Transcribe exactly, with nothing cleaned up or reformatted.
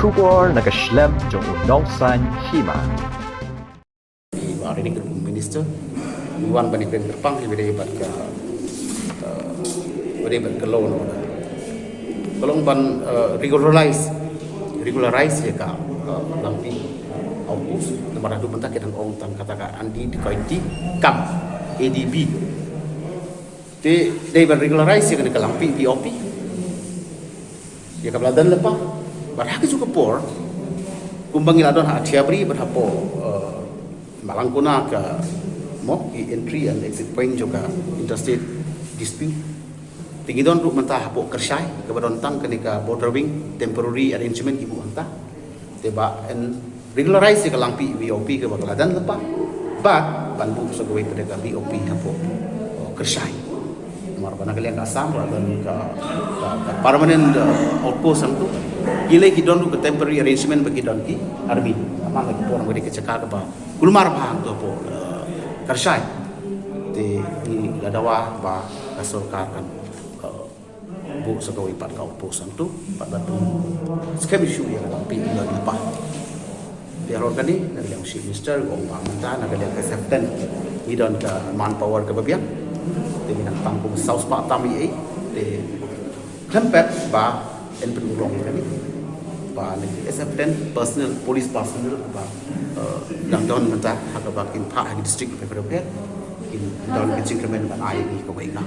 Khubor na ka shlem jong u nongsan hima. Ba ri ni ka minister, wan ban ïa kyrpang hi bad ka, eh, bad ka law and order. Ka long ban, eh, regularize, regularize ïa ka, eh, Langpih outpost. Namar haduh mynta ki dang ong tang kata ka anti decoity camp, A D B. Te dei ban regularize ïa ka Langpih B O P. Ïa kaba la don lypa. Bad ha kajuh ka por, kumba ngi la don ha Athiabri bad hapoh, eh, Malangkona ka, mo, ki entry and exit point jong ka interstate dispute. Te ngi don ruh mynta hapoh Kyrshai, kaba don tang kane ka border wing temporary arrangement ki buh hangta. Te ba yn regularize ïa ka Langpih B O P kaba ka la don lypa. Bad ban buh sa kawei pat ka B O P hapoh, oh, Kyrshai. Namar ba na ka liang ka Assam ruh don ka, ka, ka permanent, uh, outpost hangto. Ki lei ki don ruh ka temporary arrangement ba ki don ki army. Namar ka por ba dei ka jaka kaba kulmar bha hangto hapoh, uh, Kyrshai. Te ngi la dawa ba ka sorkar kan, uh, buh sa kawei pat ka outpost hangto, pat ban pynskhem shuh ïa ka Langpih ba la don lypa. Te halor kane, na ka liang u Chief Minister u ong ba mynta na ka liang ka S F ten ngi don ka manpower kaba biang. Te ngi nang tam kum saw spah tam ïa ei. Te khlem pep ba yn pynurlong ïa kane. Ba na ka S F ten personnel, police personnel ba, eh, dang don mynta ha kaba kin phah ha ki district bapher bapher, kin don ka jingkyrmen ban ai ïa kawei ka